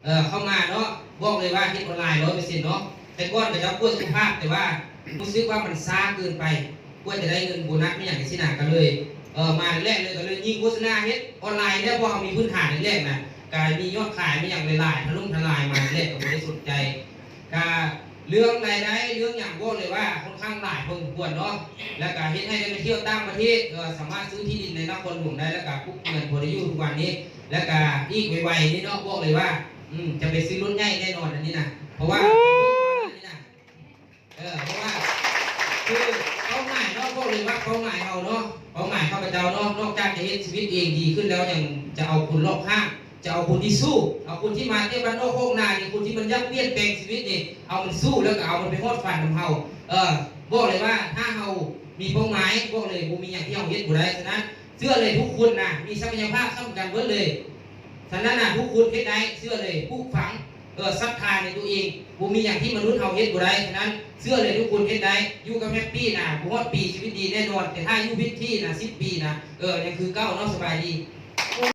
ເອີ ເຂົ້າມາເນາະ ບອກເລີຍວ່າເຮັດອອນລາຍຮ້ອຍເປີເຊັນເນາະ. ແຕ່ກ່ອນເຂົາເຈົ້າກວດສຸຂະພາບ ແຕ່ວ່າຮູ້ສຶກວ່າມັນຊ້າເກີນໄປ ກວ່າຈະໄດ້ເງິນໂບນັດ ມີຫຍັງຈັ່ງຊີ້ນະ ກໍເລີຍ ເອີ ມາແລກໆເລີຍ ກໍເລີຍຍິງໂຄສະນາເຮັດອອນລາຍແລ້ວ ເພາະເຮົາມີພື້ນຖານແລກໆນະ ກໍມີຍອດຂາຍ ມີຫຍັງຫຼາຍໆ ຖະຫຼົ່ມທະລາຍມາແລກໆ ກໍບໍ່ໄດ້ສົນໃຈ. ກະເລື່ອງລາຍໄດ້ ເລື່ອງຫຍັງ ບອກເລີຍວ່າຄ່ອນຂ້າງຫຼາຍພໍສົມຄວນເນາະ ແລ້ວກະເຮັດໃຫ້ໄດ້ໄປທ່ຽວຕ່າງປະເທດ ເອີ ສາມາດຊື້ທີ່ດິນໃນນະຄອນຫຼວງໄດ້ ແລ້ວກະປຸກເຮືອນພໍໄດ້ຢູ່ທຸກວັນນີ້ ແລ້ວກະອີກໄວໆນີ້ເນາະ ບອກເລີຍວ່າ ອືມ ຈະໄປຊື້ລົດໃຫຍ່ແນ່ນອນອັນນີ້ນະ ເພາະວ່າ ເອີ ເພາະວ່າ ຄືເປົ້າໝາຍເນາະ ບອກເລີຍວ່າເປົ້າໝາຍເຮົາເນາະ ເປົ້າໝາຍຂ້າພະເຈົ້າເນາະ ນອກຈາກຈະເຮັດຊີວິດເອງດີຂຶ້ນແລ້ວ ຍັງຈະເອົາຄົນລອບຂ້າງ ຈະເອົາຄົນທີ່ສູ້ ເອົາຄົນທີ່ມາແຕ່ບ້ານນອກຄອກນານີ້ ຄົນທີ່ມັນຢາກປ່ຽນແປງຊີວິດນີ້ ເອົາມັນສູ້ ແລ້ວກໍເອົາມັນໄປຮອດຝັນນຳເຮົາ ເອີ ບອກເລີຍວ່າຖ້າເຮົາມີເປົ້າໝາຍ ບອກເລີຍ ບໍ່ມີຫຍັງທີ່ເຮົາເຮັດບໍ່ໄດ້. ສະນັ້ນ ເຊື່ອເລີຍ ທຸກຄົນນະ ມີສັກກະຍະພາບສ່ຳກັນເບິດເລີຍ. ສະນັ້ນນະ ທຸກຄົນເຮັດໄດ້ ເຊື່ອເລີຍ ປູກຝັງ ເອີ ສັດທາໃນຕົວເອງ ບໍ່ມີຫຍັງທີ່ມະນຸດເຮົາເຮັດບໍ່ໄດ້. ສະນັ້ນ ເຊື່ອເລີຍ ທຸກຄົນເຮັດໄດ້ ຢູ່ກັບແຮັບປີນະ ບໍ່ຮອດປີ ຊີວິດດີແນ່ນອນ. ແຕ່ຖ້າຢູ່ຜິດທີ່ນະ ສິບປີນະ ເອີ ຍັງຄືເກົ່າເນາະ. ສະບາຍດີ.